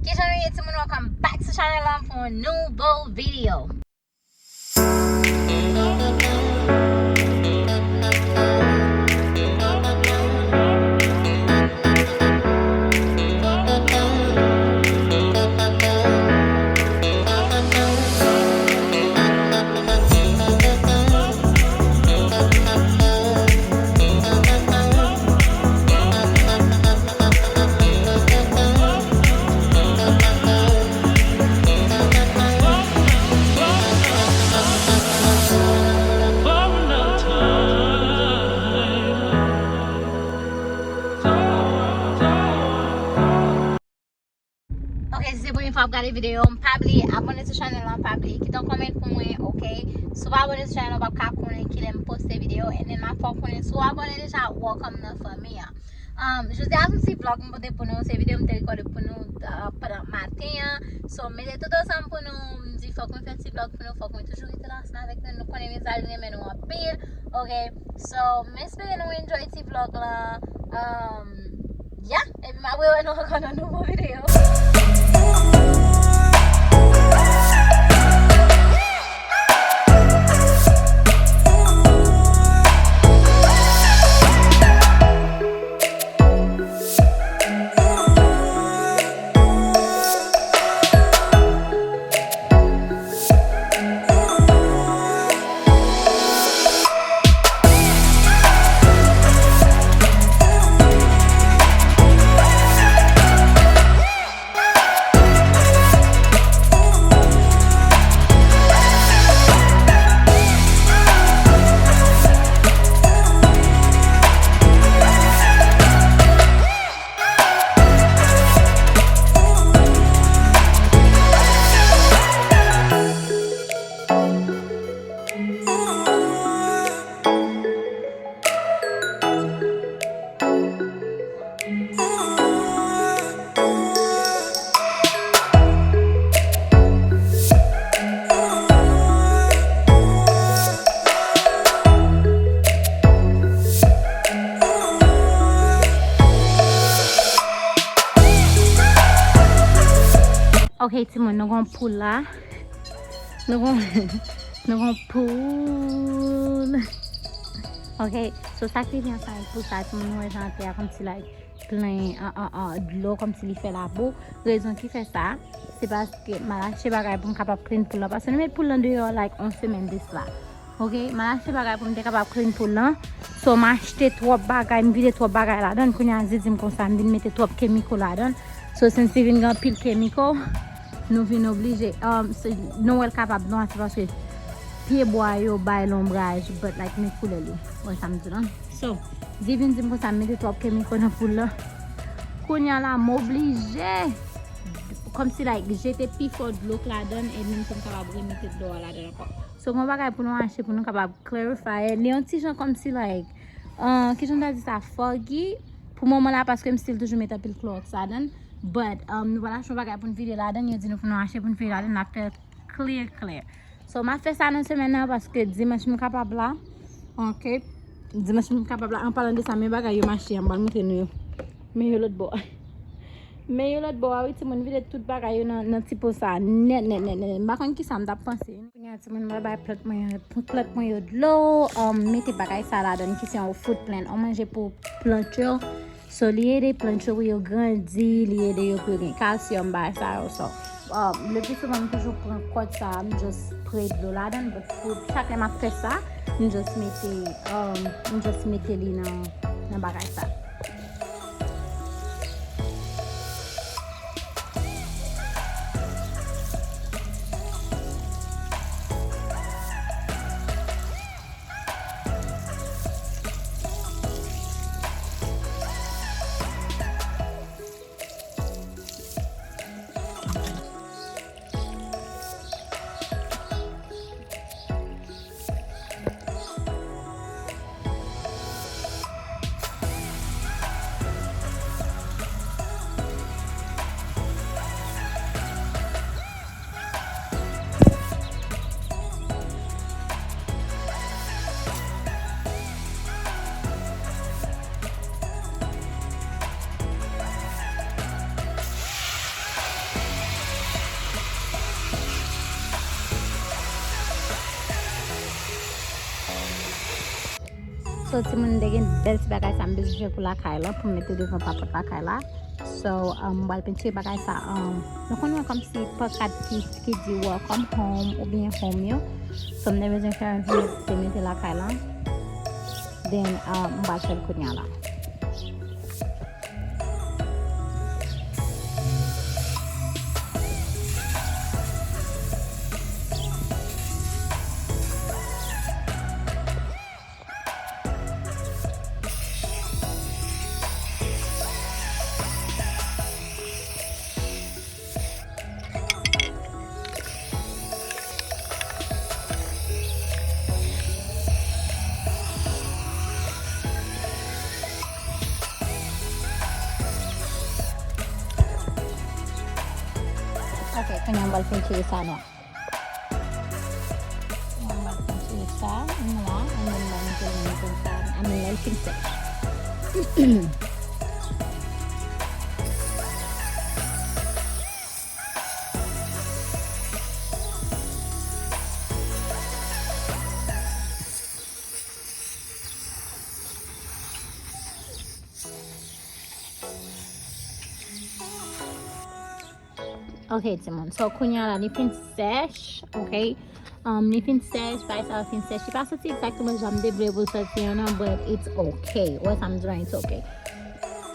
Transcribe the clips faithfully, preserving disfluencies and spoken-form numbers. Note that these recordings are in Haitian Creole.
Kijan nou ye, timoun? Welcome back to channel lan pou yon nouvo video. Ok, si se premye fwa w ap gade videyo m, pa bliye abòne sou chanèl lan, pa bliye kite yon kòmant pou mwen, ok? Si w pa abòne sou chanèl lan, w p ap ka konnen kilè m poste videyo, and then m ap fè w konnen, si w abòne deja, welcome nan fanmi an. Um, jodi a se yon ti vlog m pote pou nou, se videyo m te rekòde pou nou, uh, pandan maten an. So, m mete tout ansanm pou nou, m di fòk mwen fè ti vlog pou nou, fòk mwen toujou rete la ansanm avèk nou, nou konnen Mezali renmen nou anpil, ok? So, m espere nou enjoy ti vlog lan. Um, yeah, epi m ap rewè nou ankò nan nouvo videyo. Ok, timoun, nou gon poul la. Nou gon, nou gon poul. Ok, so sa ki rive ansanm ak poul sa, timoun, nou wè jan atè a kòmsi like plen an, an, an dlo, kòmsi li fè labou. Rezon ki fè sa, se paske m al achte bagay pou m kapab clean poul lan, paske nou met poul lan deyò like yon semèn de sa. Ok, m al achte bagay pou m te kapab clean poul lan. So, m achte twòp bagay, m vide twòp bagay ladan l. Kounye a, Zi di m konsa, m vin mete twòp kemiko ladan l. So, since li vin gen anpil kemiko, nou vin oblije, um, se, nou wè l kapab nwa, se paske pye bwa yo bay lonbraj, but, like, men koulè li. Wè sa m di lan. So, Zi vin di m konsa, m mete twòp kemiko nan poul lan. Kounye a la, m oblije, kòmsi, like, jete pi fò dlo k ladan l, e menm pou m kapab remete dlo a ladan l ankò. So, gon bagay pou nou achte pou nou kapab clarify. Li yon ti jan kòmsi, like, uh, kijan m ta di sa, foggy pou moman la, paske m still toujou met anpil Clorox ladan l. But, um, nou pral achte yon bagay pou n vide ladan l, yo di nou pou nou achte pou n vide ladan l, n ap fè clear, clear. So, m ap fè sa nan semèn nan, paske dimanch m kapab la. Ok. Dimanch m kapab la. An palan de sa, men bagay yo m achte a, m pral montre nou yo. Men yo lòt bò. Men yo lòt bò a, wi, timoun, vide tout bagay yo nan, nan ti po sa. Nèt, nèt, nèt, nèt. M pa konn kisa m t ap panse. Kounye a, timoun, m pral bay plant mwen, plant mwen yo dlo, um, mete bagay sa ladan l, ki se yon food plant. On manje pou plant yo. So, li ede plant yo pou yo grandi, li ede yo pou yo gen kalsyòm, bagay sa yo. So, um, le pli souvan, m toujou pran kòd sa, m just spray dlo ladan l, but pou chak lè m ap fè sa, m just mete, um, m just mete li nan, nan bagay sa. So, timoun, m te gen bèl ti bagay sa m bezwen fè pou lakay la, pou m mete devan papòt lakay la. So, um, m pral pentire bagay sa. Um, nou konn wè kòmsi pankad ki, ki di "Welcome home" oubyen "Home" yo. So, m te bezwen fè yon vye te mete lakay la. Then, um, m pral fè l kounye a la. Ok, kounye a m pral pentire sa nwa. Mwen pral retire sa, nwa, and then mwen mete l nan mitan sa, I mean, lè l fin sèch. Ok, timoun. So, kounye a la, li fin sèch, ok? Um, li fin sèch, bagay sa yo fin sèch. Li pa soti egzakteman jan m te vle pou l soti an non, but it's ok. Ou wè sa m di la, it's ok.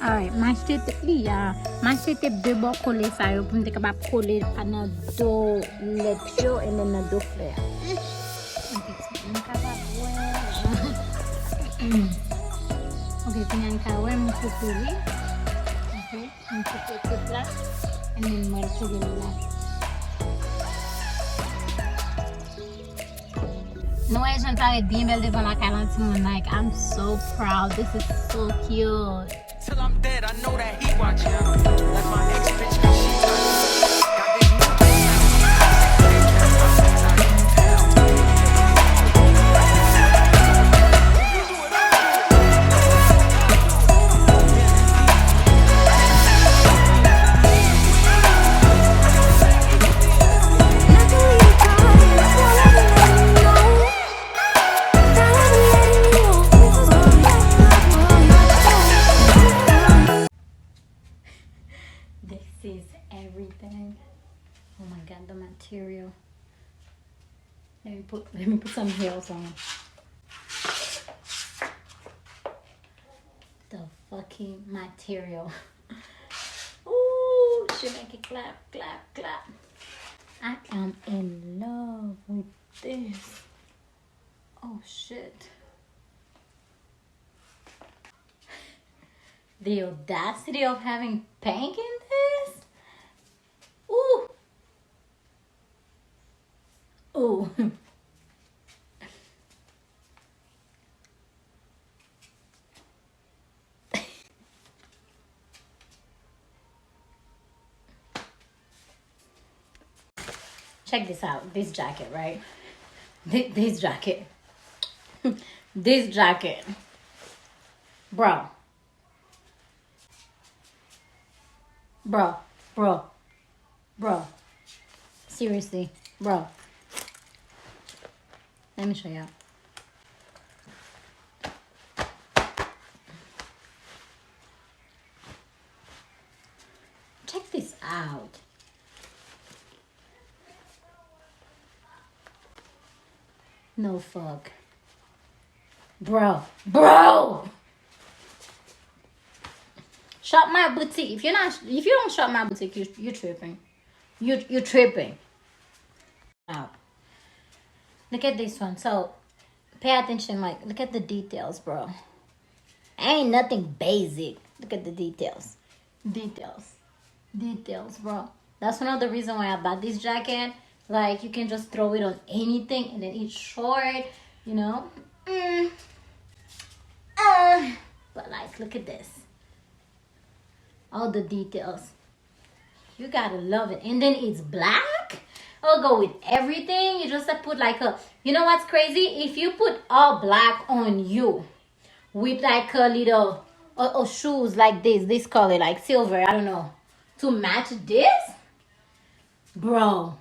Alright, m achte tep li a. M achte tep de bò kole sa yo pou m te kapab kole nan do lèt yo, and then nan do flè a. Ok, timoun, nou kapab wè. Ok, kounye a nou ka wè m koupe li. Ok. M koupe tep la, and then mwen retire l la. Nou wè jan l parèt byen bèl devan lakay lan, timoun, like, I'm so proud. This is so cute. Till I'm dead, I know that he watching. Left my ex bitch 'cause she toxic. Got this new bitch now. This is everything. Oh my God, the material. Let me put, let me put some heels on. The fucking material. Ooh, she make it clap, clap, clap. I am in love with this. Oh shit. The audacity of having pink in this? Ooh. Ooh. Check this out. This jacket, right? Thi- This jacket. This jacket. Bro. Bro. Bro. Bro. Seriously. Bro. Let me show y'all. Check this out. No fuck. Bro. Bro! Shop my boutique. If you're not, if you don't shop my boutique, you you tripping. You you tripping. Wow. Look at this one. So pay attention, like, look at the details, bro. Ain't nothing basic. Look at the details. Details. Details, bro. That's one of the reasons why I bought this jacket. Like, you can just throw it on anything and then it's short, you know. Mm. Uh, but like, look at this. All the details. You gotta love it. And then it's black. It'll go with everything. You just have put like a, you know what's crazy? If you put all black on you with like a little, or, or shoes like this, this color, like silver, I don't know, to match this, bro.